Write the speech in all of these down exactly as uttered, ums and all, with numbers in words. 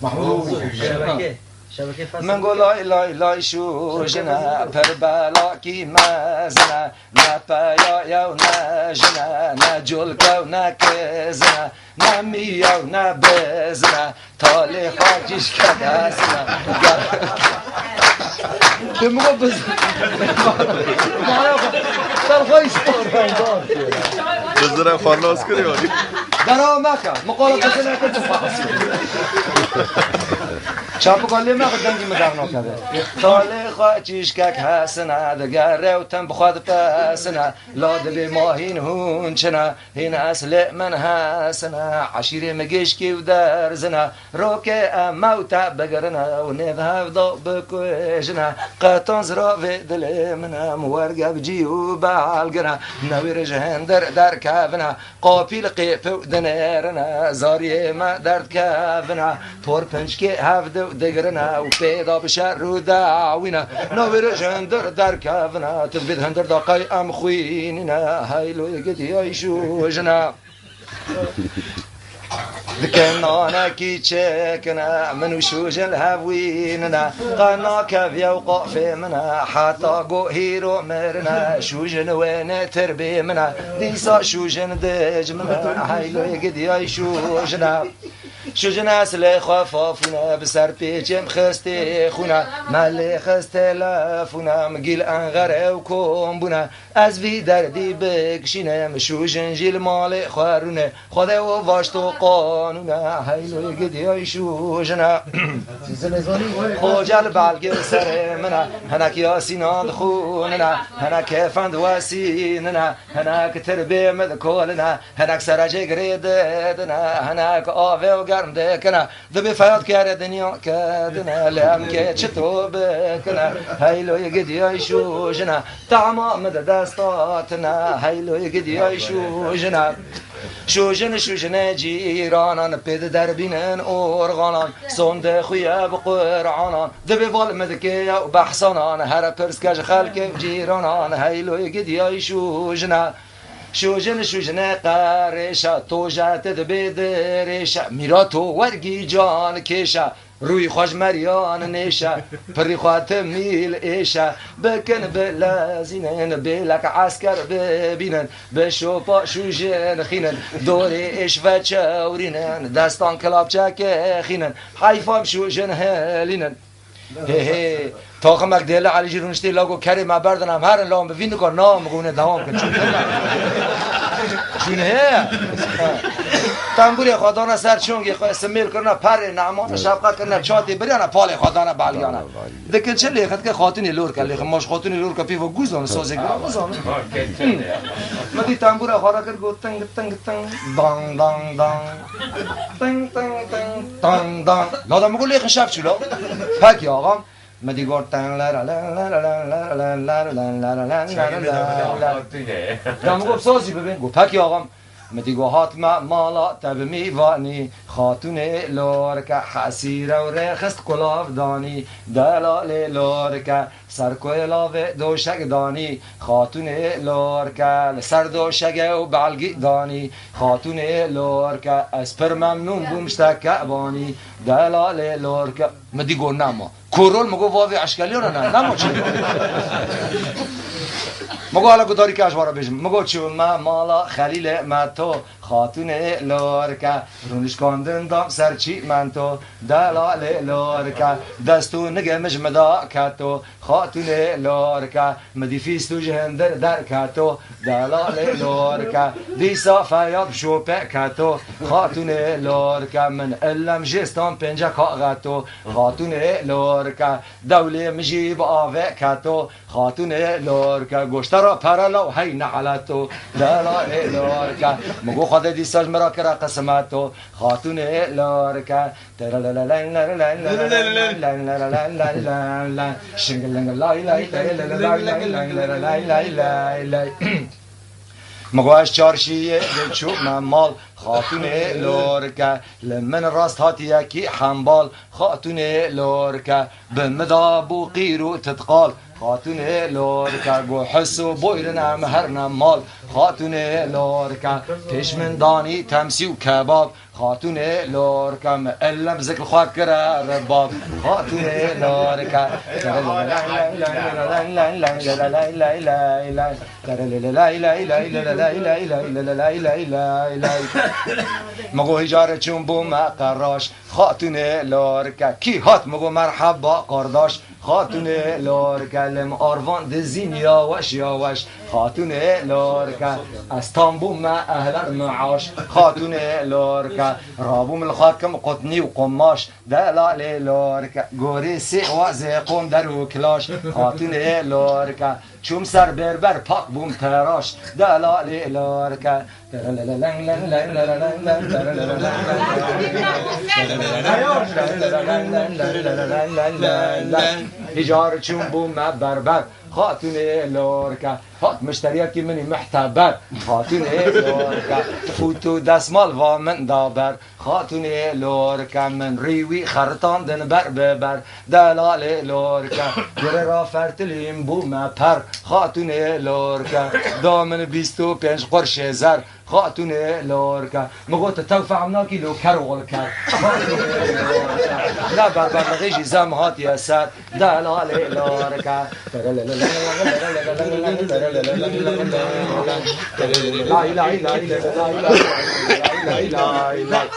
Mahmud. Şebeke. Şebeke Fas. Min got lay lay lay şûjine, pir belakî mezine, ne peya yew ne jine, ne colkew ne kizine, ne miyaw ne bizine, talê xwe kişke desine. Dê min got biz-, Maya xwe, ser xwe îşte. Bizine xwe nas kiriyorî. Beraw meke, min qala bizine kir tu fahs. Çapika lê meke dengî min dernakeve. Talê xwe çîşkek hesine, digere û tim bi xwe dipesine. La dibê mahîn hûn çine, hîn eslê min hesine. Eşîrê min gişkî û derzine, rokê em mewte bigirine û nêv hevda bikujine. Qetan ziravê dilê min e, min werge bi cî û belgine. Newêrê ji hindir derkevine, qapîl qêpû dinêrine, zariyê me derdkevine, por pinçkê hevdiw digirine û pêda bi şer û dawîne. Navêre ji hindir derkevine, tu dibêt hindir da qey em xwînîne, heyloyê gidiyay şûjine. Dikin nanekî çêkine, min û şûjin li hev wînine, qe nakeviye û qafê min e, heta go hîro mirine, şûjin wênê tirbê min e, dîsa şûjin dij min e, heyloyê gidiyay şûjine. Şûjin eslê xwe fafûne, bi ser pêçê min xistê xûne, me lê xistê lefûne, min gîl enxer ew kom bûne, ez vî derdî bikişînim, şûjin jî li malê xwe rûne, Xwedê û vaşto qanûne, heyloyê gidiyay şûjine. Xoce li belgê serê min e, hinek yasînan dixûnine, hinek kêfan diwesînine, hinek tirbê min dikoline, hinek serecê girê didine, hinek avê û germ dikine. Dibê feyad kere dinya kedine, lê em kê çito bikine, heyloyê gidiyay şûjine, tama min di desta tine, heyloyê gidiyay şûjine. Şûjin, şûjinê cîranan, pê di derbînin orxanan, sondê xuye bi Qur'anan, dibê val min dikê ew behsanan, here pirs ke ji xelkê û cîranan, heyloyê gidiyay şûjine. Şûjin, şûjinê qerêşe, toje ti dibê dirêşe, mîra to wergî can kêşe, rûyî xwe ji meriyan nêşe, pirî xwe ti mîl êşe, bikin bilezînin, bêlek esker bibînin, bi şopa şûjin xînin, dorê êş veçewrînin, destan kilapçekê xînin, heyfam şûjin hilînin. Hê hê, taximek Dêle Elî jî rûniştî, la got kerê me berdin, em herin, la em bi vî nika nam gûne dewam kin. Çûn heye. Tembûrê xwe dane ser çongê xwe, simêl kirine perê, neman şefqe kirine çatê biriyane, palê xwe dane baliyane. Dikin çi lêxit ke xatinê lor ke, lêxit maş xatinê lor ke pêva guzan, sazê gira guzan. Hı. Me dî tembûra xwe re kir, got ting, ting, ting, dang, dang, dang. Ting, ting, ting, dang, dang. Lada min got lêxin şev çû la. Pekî axam. Me dî got ting, lera, lera, lera. Da min got sazî bibin. Got pekî axam. Me dî got hatme mala te bi mîvanî. Xatûnê lorke hesîre û rêxist kulav danî. Delalê lorke Ser koyê lavê doşek danî, xatûnê lorke li ser doşegê û belgî danî. Xatûnê lorke, ez pir memnûn bûm ji te ke banî. Delalê lorke, min dî got nema. Korol min got, vavê eşkeliyana ne, nema çi? Min got, hele gudarî ke ez ji we re bêjim. Min got, çûme mala Xelîlê Meto. Xatûnê lorke, rûnişkandin dam ser çîmento. Delalê lorke, dest û nigê min ji min da keto. Xatûnê lorke, min dî fîst û ji hindir derketo. Delalê lorke, dîsa feyad bi şopê keto. Xatûnê lorke, min illem jê stan pênce ka xeto. Xatûnê lorke, dewlê min jî bi avê keto. Xatûnê lorke, goşta Ra pere law hey neheleto, delalê lorke. Min got Xwedê dîsa ji min re kire qismeto, xatûnê lorke. Şingilingilay lay lay lay lay lay lay lay lay lay lay lay lay lay lay. Min got ez çarşiyê diçûme mal, xatûnê lorke. Li min rast hatiyekî hembal, xatûnê lorke. Bi min da bû qîr û titqal, xatûnê lorke. Got his û boyrin em herne mal, xatûnê lorke. Pêş min danî temsî û kebab, xatûnê lorke. Min illem zik li xwe kire rebab, xatûnê lorke. Min got hîcarê çûn bûme qeraş, xatûnê lorke. Kî hat? Min got merheba qardaş, xatûnê lorke. Lim arvan dizîn yaweş yaweş, xatûnê lorke. Ez tam bûme ehler meaş, xatûnê lorke. Rabûm li xwe kim qutnî û qumaş, delalê lorke. Gorê sê wazê qom der û kilaş, xatûnê lorke. Çûm ser berber pak bûm teraş, delalê lorke. Hîcar çûm bûme berber, xatûnê lorke. Hat mişteriyekî min î mihteber, xatûnê lorke. Fût û desmal va min da ber, xatûnê lorke. Min rî wî xeritandin ber bi ber, delalê lorke. Gurê rafertilîm bûme per, xatûnê lorke. Da min bîst û pênc qurşê zer, xatûnê lorke. Min got tu tew fehm nakî lo ker oxil ker. Xatûnê lorke. Ne berber li xêjî zem hatiye ser, delalê lorke. Lay lay lay lay lay lay lay lay lay.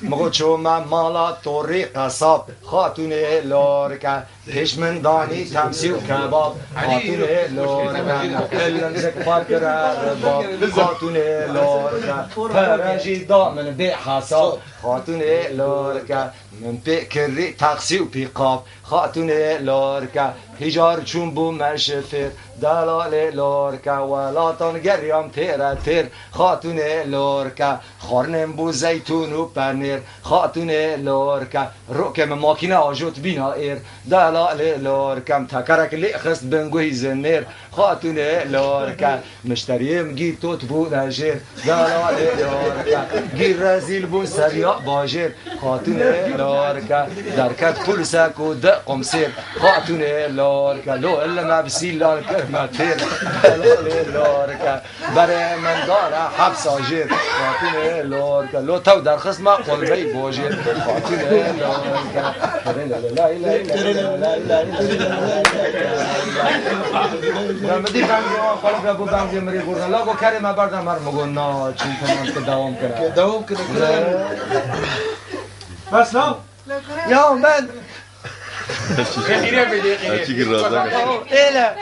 Min got çûme mala torî qesab, xatûnê lorke. Pêş min danî temsî û kebab, xatûnê lorke. Illem zik xwe kire rebab, xatûnê lorke. Pere jî da min bê hesab, xatûnê lorke. Min pê kirî taksî û pîkap, xatûnê lorke. Hîcar çûn bûme şifêr, delalê lorke. Welatan geriyam têre têr, xatûnê lorke. Xwarinên bû zeytûn û penêr, xatûnê lorke. Rokê min makîne ajot bîna êr, delalê lorke. Min tekerek lê xist bin guhî zinêr, xatûnê lorke. Mişteriyê min gît tot bûne jêr, delalê lorke. Gî rezîl bûn seriya bajêr, xatûnê lorke. Derket pulsek û di qumsêr, xatûnê lorke. Lo illem ebsî lal kirme têr, delalê lorke. Berê min dare hepsa jêr, xatûnê lorke. Lo tew derxist me qolbey bojêr, xatûnê lorke. Lay lay lay lay lay lay lay. Ya min dî bengê wan xwe bû bengê mirî gurne. La go kerê me berda mer, min got na, çîn, temam, tu dewam kire. Dewam kire. Bes la. Ya ben Çiki razan. Êle.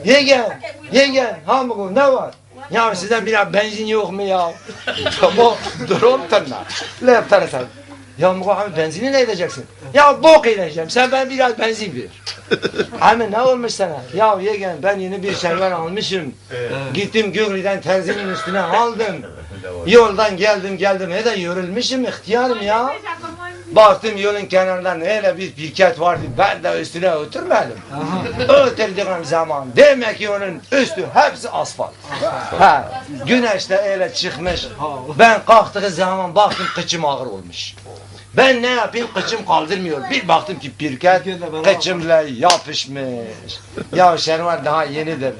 Yegen, yegen, ha, min got ne var? Ya size biraz benzin yok mu ya? Tamam, durum tırna. Le, tırna. Ya, min got abi, benzini ne edeceksin? Ya bok edeceğim, sen bana biraz benzin ver. Abi ne olmuş sana? Ya yegen, ben yeni bir şalvar almışım. Gittim Gögri'den terzinin üstüne aldım. Yoldan geldim geldim, he de yorulmuşum ihtiyarım ya. Baktım yolun kenarından öyle bir pirket vardı, ben de üstüne oturmadım. Oturduğum zaman demek ki onun üstü hepsi asfalt. Ha, güneş de öyle çıkmış. Ben kalktığı zaman baktım kıçım ağır olmuş. Ben ne yapayım, kıçım kaldırmıyor. Bir baktım ki pirket kıçımla yapışmış. Ya şalvar daha yenidir.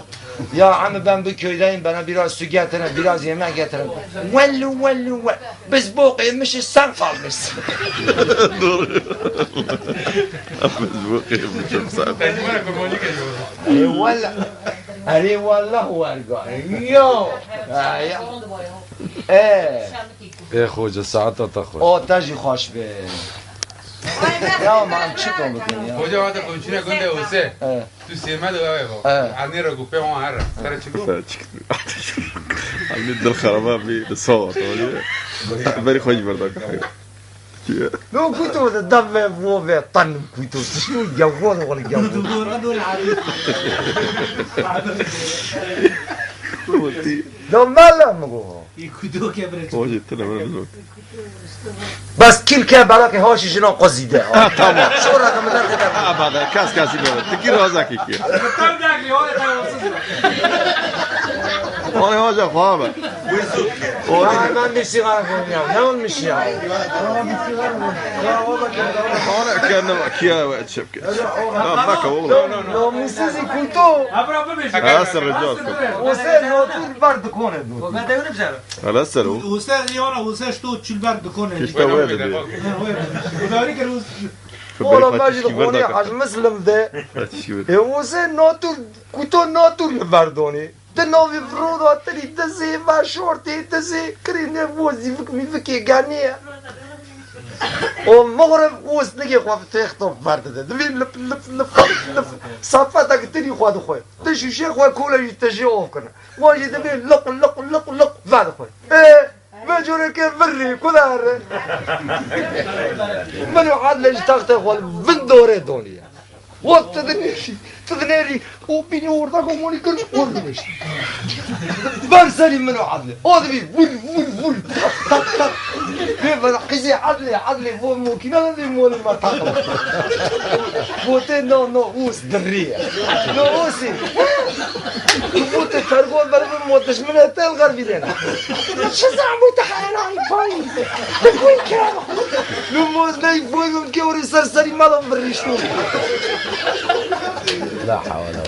Ya abi ben bu köydeyim, bana biraz su getirin, biraz yemek getirin. Wellu wellu we. Biz bok yemişiz, sen kalmışsın. Doğru. Biz bok yemişiz, sen. Eyvallah. Eyvallah verga. Yo. Ha, ya. Ee. Ê xoce, saeta te xweş. O te jî xweş be. Ya ma em çi tom bikin ya? Hoca hate komşuna gönde olsa. Evet. Tu sême de eve bak. Evet. Anne re gupe on her. Sere çi got? Sere çi got? Anne dil xeraba bi, de sava, tamam. Beri xweş berdan. No kuto de dame vo ve tan kuto. Tiştu gavon wal gavon. No mala mı go. Hoca tine bana bir. Bas kil ke bala ke hoşi jino qozide. Ha, tamam. Şora ke mı derke. Ha, bada kas kasi bana. Tikir hoca ki ki. Tam dakli o da olsun. Ona hoca kuaba. Ay, ben bir sigara koyayım ya. Ne olmuş ya? Ana kendime kiya ve çepke. Ha, bak oğlum. Namussuz kuto. Ha, sırrı yok. O sen otur bar dikone. Hala ser o. Wisa yana wisa şto çilber dikone. İşte öyle diyor. Wisa. Ola majid xoni Hacı Müslim de. E, o sen otur kuto otur li berdoni. Di navê roda tirî dizê veşortê dizê kirîne vozî vik mî vikê genê. O mixrib û sligê xwe bi têxto berdide. Divê lip, lip, lip, lip, lip. Safetek tirî xwe dixwe. Di şûşê xwe kola jî tijê of kirine. Wan jî divê liq, liq, liq, liq vedixwe. Ê, vê coreke virrî, ku dere? Min û Adile ji taxtê xwe li vin dorê doniye. Wek tu dinêşî, tu dinêrî, o bînî orda gomonî kir, o dinêşî. Ber serî min û Adlê. O dibî vul, vul, vul, tak, tak, tak. Bê bana qîzê Adlê, Adlê bo mokîna de bê molî ma tak. Bo tê no, no, us dirrî ye. No, usî. Tu bo tê tergol ber bin mo dişmine tel xervînena. Çi zahmet hayranî payî. Bi kuy kera. Lu moz ney boy ke orî ser serî mala birîştû. La hawla.